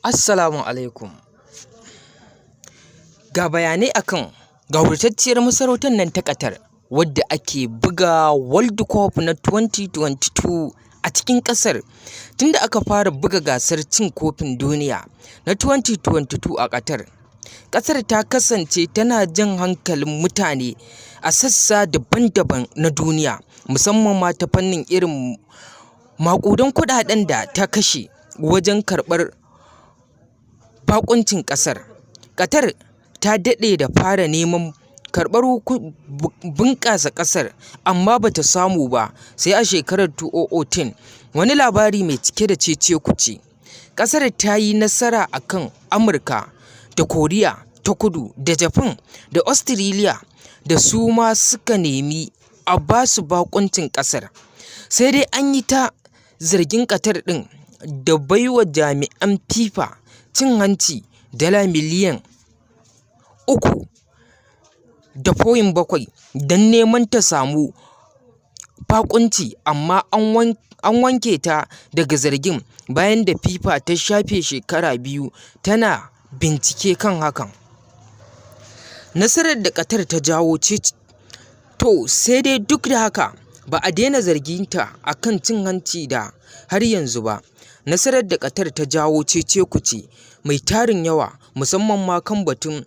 Assalamu alaikum. Ga bayanai akan gawurtacciyar masarautar nan ta Qatar wadda ake buga World Cup na 2022 a cikin ƙasar. Tunda aka fara buga gasar cin kofin duniya na 2022 a Qatar, ƙasar ta kasance tana jan hankalin mutane a sassa daban-daban na duniya, musamman ma ta fannin irin maƙudan kuɗaɗen da ta kashe wajen karɓar baƙuncin ƙasar. Qatar ta daɗe da fara neman karɓar bunƙasa ƙasar, amma ba ta samu ba sai a shekarar 2010. Wani labari mai cike da cece-kuce: ƙasar ta yi nasara a kan Amurka da Koriya ta Kudu da Japan da Australia da su ma suka nemi a ba su baƙuncin ƙasar. Sai dai an yi ta zargin Qatar ɗin da baiwa jami'an FIFA cin hanci dala miliyan 3.7 don neman ta samu baƙunci, amma an wanke ta daga zargin bayan da FIFA ta shafe shekara 2 tana bincike kan hakan. Nasarar da Qatar ta jawo ce. To sai dai duk da haka ba a daina zarginta a kan cin hanci da har yanzu ba. Nasarar da Qatar ta jawo cece-kuce mai tarin yawa, musamman ma kan batun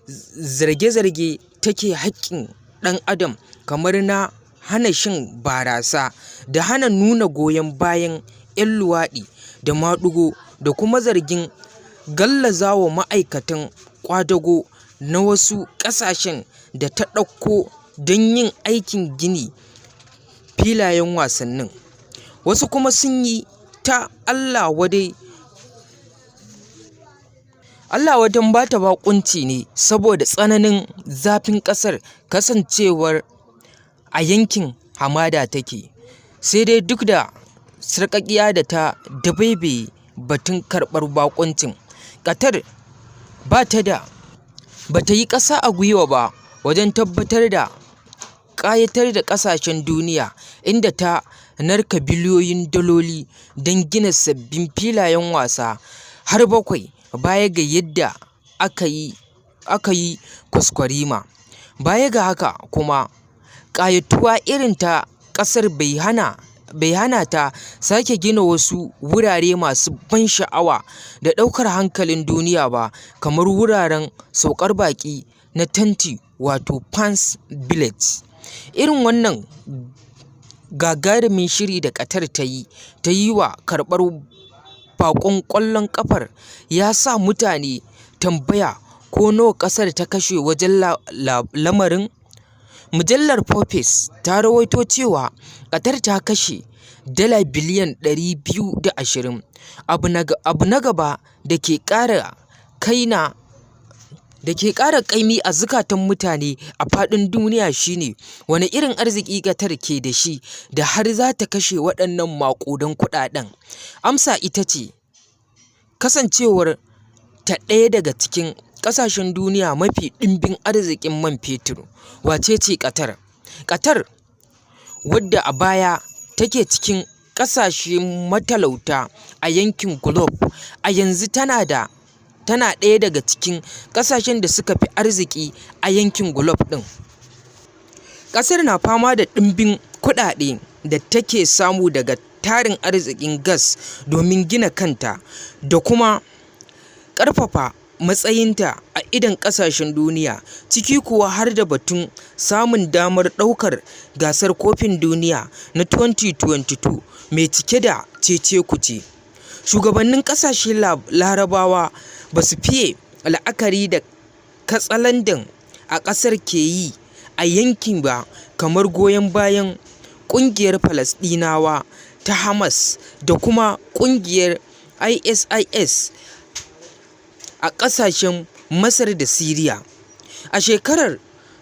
zarge-zargen take haƙƙin ɗan adam kamar na hana shan barasa da hana nuna goyon bayan 'yan luwaɗi da maɗigo, da kuma zargin gallazawa ma'aikatan ƙwadago na wasu ƙasashen da ta ɗauko don yin aikin gina filayen wasannin. Wasu kuma sun yi ta Allah wadai Allah wadan ba ta baƙunci ne saboda tsananin zafin ƙasar, kasancewar a yankin hamada take. Sai dai duk da sarƙaƙiya da ta dabaibaye batun karɓar baƙuncin, Qatar ba ta yi ƙasa a gwiwa ba wajen tabbatar da ƙayatar da ƙasashen duniya, inda ta narka biliyoyin daloli don gina sabbin filayen wasa har bakwai, baya ga yadda aka yi kwaskwarima. Baya ga haka kuma, ƙayatuwa irin ta ƙasar bai hana ta sake gina wasu wurare masu ban sha'awa da ɗaukar hankalin duniya ba, kamar wuraren saukar baƙi na tanti, wato Fans Village. Irin wannan gagarumin shiri da Qatar ta yi wa karɓar baƙon ƙwallon ƙafar ya sa mutane tambaya ko nawa ƙasar ta kashe wajen lamarin. Mujallar Forbes ta rawaito cewa Qatar ta kashe dala biliyan 220. Abu na gaba da ke ƙara ƙaimi a zukatan mutane a faɗin duniya shi ne: wane irin arziki Qatar ke da shi da har za ta kashe waɗannan maƙudan kuɗaɗen? Amsa ita ce kasancewar ta ɗaya daga cikin ƙasashen duniya mafi ɗimbin arzikin man fetur. Wace ce Qatar? Qatar, wadda a baya take cikin ƙasashe matalauta a yankin Gulf, a yanzu tana ɗaya daga cikin ƙasashen da suka fi arziki a yankin Gulf ɗin. Ƙasar na fama da ɗimbin kuɗaɗe da take samu daga tarin arzikin gas domin gina kanta da kuma ƙarfafa matsayinta a idon ƙasashen duniya, ciki kuwa har da batun samun damar ɗaukar gasar kofin duniya na 2022 mai cike da cece-kuce. Shugabannin ƙasashen Larabawa ba su fiye la'akari da katsalandan a ƙasar ke yi a yankin ba, kamar goyon bayan ƙungiyar Falasɗinawa ta Hamas da kuma ƙungiyar ISIS a ƙasashen Masar da Siriya. A shekarar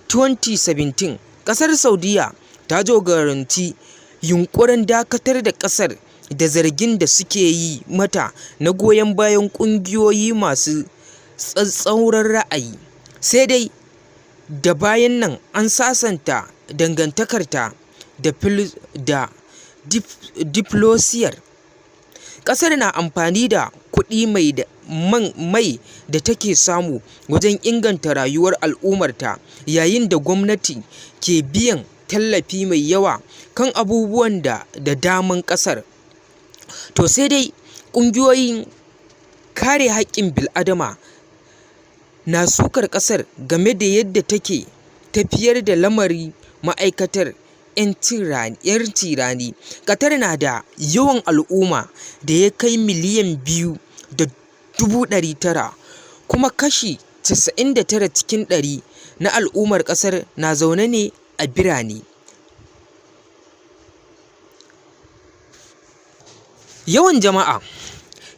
2017, ƙasar Saudiyya ta jagoranci yunƙurin dakatar da ƙasar da zargin da suke yi mata na goyon bayan ƙungiyoyi masu tsatstsauran ra'ayi. Sai dai da bayan nan an sasanta dangantakarta da diflomasiyyar. Ƙasar na amfani da kuɗi mai mai da take samu wajen inganta rayuwar al'ummarta, yayin da gwamnati ke biyan tallafi mai yawa kan abubuwa da daman ƙasar. To sai dai ƙungiyoyin kare haƙƙin bil'adama na sukar ƙasar game da yadda take tafiyar da lamarin ma'aikatar 'yanci rani. Qatar na da yawan al'umma da ya kai miliyan 2.9, kuma kashi 99 cikin ɗari na al'ummar ƙasar na zaune ne a birane. Yawan jama'a: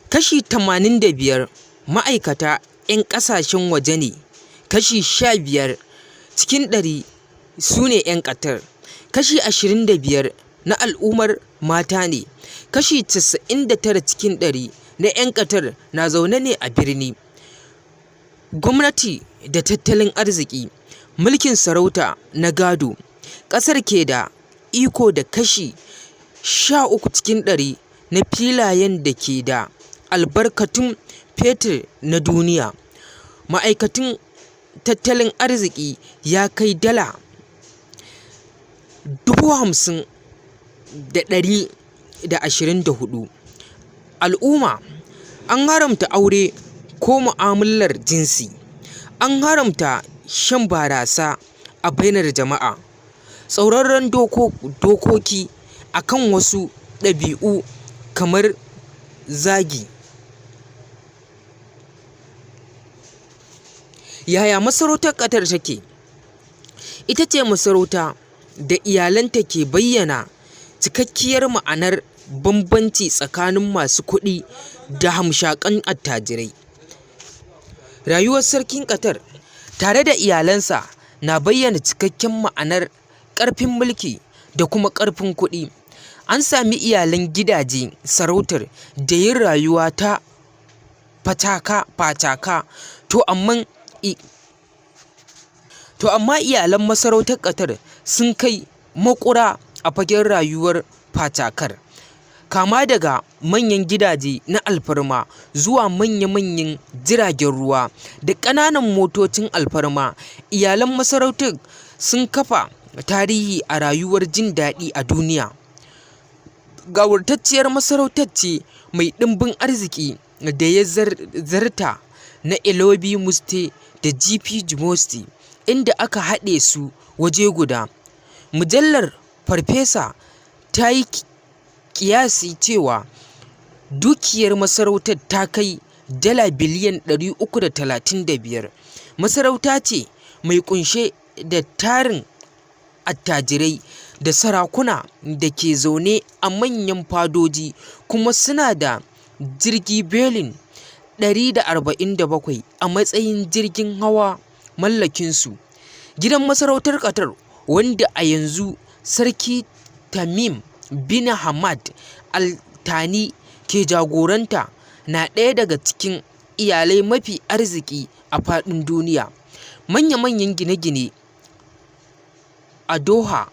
Kashi 85 ma'aikata 'yan ƙasashen waje ne, kashi 15 cikin ɗari su ne 'yan Qatar, kashi 25 na al'ummar mata ne, kashi 99 cikin ɗari na 'yan Qatar na zaune ne a birni. Gwamnati da tattalin arziki: Mulkin sarauta na gado, ƙasar ke da iko da kashi 13 cikin ɗari na filayen da ke da albarkatun fetur na duniya. Ma'aikatun tattalin arziki ya kai dala 50,124. Al'umma: An haramta aure ko mu'amalar jinsi, an haramta shan barasa a bainar jama'a, tsauraran dokoki a kan wasu ɗabi'u kamar zagi. Yaya masarautar Qatar take? Ita ce masarauta da iyalanta ke bayyana cikakkiyar ma'anar bambanci tsakanin masu kuɗi da hamshaƙan attajirai. Rayuwar Sarkin Qatar tare da iyalansa na bayyana cikakken ma'anar ƙarfin mulki da kuma ƙarfin kuɗi. An sami iyalan gidajen sarautar da yin rayuwa ta facaka, to amma iyalan masarautar Qatar sun kai maƙura a fagen rayuwar facakar, kama daga manyan gidaje na alfarma zuwa manya-manyan jiragen ruwa da ƙananan motocin alfarma, iyalan masarautar sun kafa tarihi a rayuwar jin daɗi a duniya. Gawurtacciyar masarautar ce mai ɗimbin arziki da ya zarta na Elon Musk da Jeff Bezos idan aka haɗe su waje guda. Mujallar Forbes ta yi ƙiyasi cewa dukiyar masarautar ta kai dala biliyan 335. Masarauta ce mai ƙunshe da tarin attajirai da sarakuna da ke zaune a manyan fadoji kuma suna da jirgi Boeing 147 a matsayin jirgin hawa mallakinsu. Gidan masarautar Qatar, wanda a yanzu Sarki Tamim bin Hamad Al Thani ke jagoranta, na ɗaya daga cikin iyalai mafi arziki a faɗin duniya. Manya-manyan gine-gine a Doha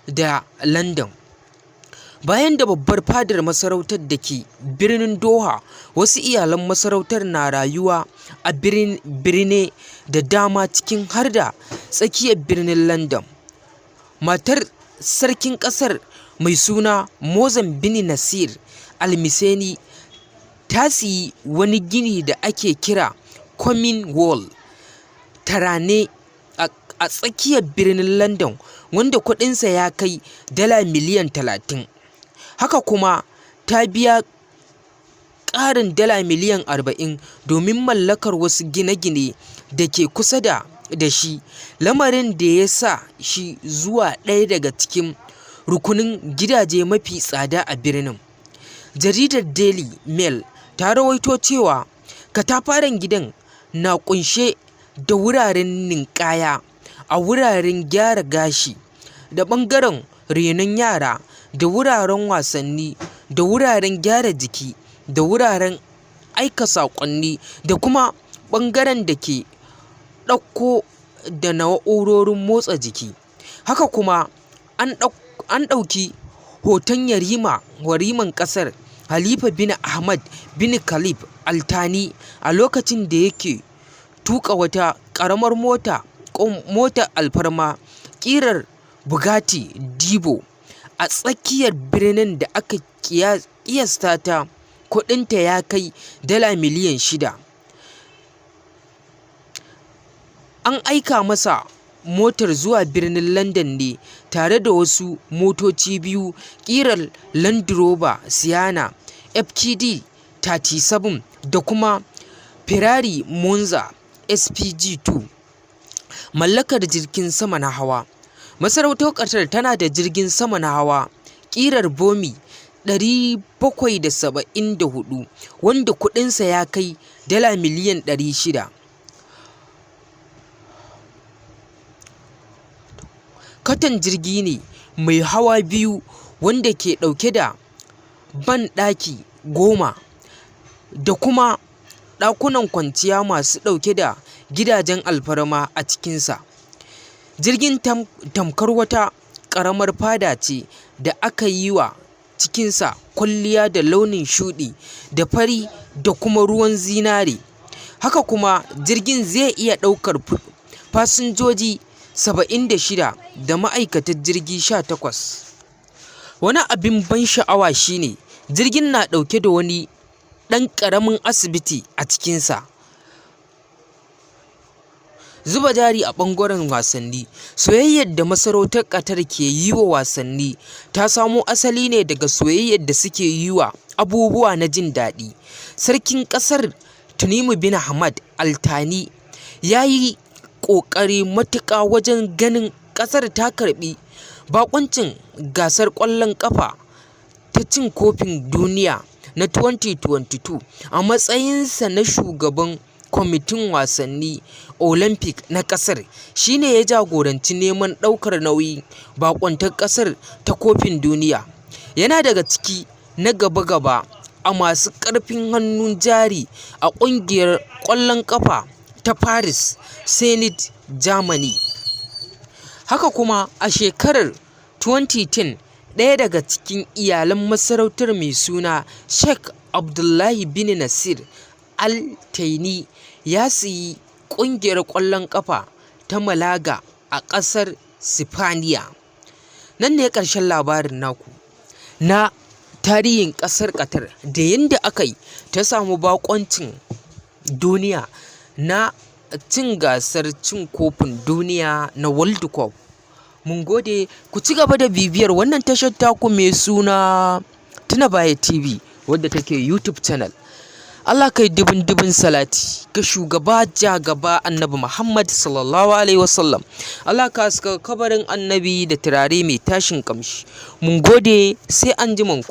da London. Bayan da babbar fadar masarautar da ke birnin Doha, wasu iyalan masarautar na rayuwa a birane da dama, ciki har da tsakiyar birnin London. Matar sarkin ƙasar mai suna Moza bin Nasir Al-Missned ta siyi wani gini da ake kira Commonwealth Terrace a tsakiyar birnin London wanda kuɗinsa ya kai dala miliyan 30. Haka kuma ta biya ƙarin dala miliyan 40 domin mallakar wasu gine-gine da ke kusa da shi, lamarin da ya sa shi zuwa ɗaya daga cikin rukunin gidaje mafi tsada a birnin. Jaridar Daily Mail ta rawaito cewa katafaren gidan na ƙunshe da wuraren ninƙaya a wuraren gyara gashi da ɓangaren renon yara da wuraren wasanni da wuraren gyara jiki da wuraren aika saƙonni da kuma ɓangaren da ke ɗauko da na'urorin motsa jiki. Haka kuma an ɗauki hoton yariman ƙasar Khalifa bin Ahmad bin Khalif Al Thani a lokacin da yake tuƙa wata ƙaramar mota, motar alfarma ƙirar Bugatti Divo, a tsakiyar birnin da aka ƙiyasta ta kuɗinta ya kai dala miliyan 6. An aika masa motar zuwa birnin London ne tare da wasu motoci biyu ƙirar Land Rover Sienna FKD 37 da kuma Ferrari Monza SPG2. Mallakar jirgin sama na hawa. Masarautar Qatar tana da jirgin sama na hawa ƙirar Boeing 774 wanda kuɗinsa ya kai dala miliyan 600. Katon jirgi ne mai hawa biyu wanda ke ɗauke da ban-ɗaki 10 da kuma ɗakunan kwanciya masu ɗauke da gidajen alfarma a cikinsa. Jirgin tamkar wata ƙaramar fada ce da aka yi wa cikinsa kwalliya da launin shuɗi da fari da kuma ruwan zinare. Haka kuma jirgin zai iya ɗaukar fasinjoji 76 da ma'aikatan jirgi 18. Wani abin ban sha'awa shi ne jirgin na ɗauke da wani ɗan ƙaramin asibiti a cikinsa. Zuba jari a ɓangaren wasanni. Soyayyar da masarautar Qatar ke yi wa wasanni ta samo asali ne daga soyayyar da suke yi wa abubuwa na jin daɗi. Sarkin ƙasar Tamim bin Hamad Al Thani ya yi ƙoƙari matuƙa wajen ganin ƙasar ta karɓi baƙuncin gasar ƙwallon ƙafa ta cin kofin duniya na 2022 a matsayinsa na shugaban kwamitin wasannin Olympic na ƙasar. Shi ne ya jagoranci neman ɗaukar nauyin baƙuntar ƙasar ta kofin duniya. Yana daga cikin na gaba-gaba a masu ƙarfin hannun jari a ƙungiyar ƙwallon ƙafa ta Paris Saint-Germain. Haka kuma a shekarar 2010, ɗaya daga cikin iyalan masarautar mai suna Sheikh Abdullah bin Nasir Al Thani ya sayi ƙungiyar ƙwallon ƙafa ta Malaga a ƙasar Sifaniya. Nan ne ƙarshen labarin naku na tarihin ƙasar Qatar da yadda aka yi ta samu baƙuncin duniya na cin gasar cin kofin duniya na World Cup. Mun gode, ku ci gaba da bibiyar wannan tashar taku mai suna Tuna Baya TV wadda take YouTube channel. Allah kai dubun dubun salati ga shugaba jagaba Annabi Muhammad sallallahu alaihi wasallam. Allah ka haska kabarin Annabi da turare mai tashin kamshi. Mun gode, sai an ku.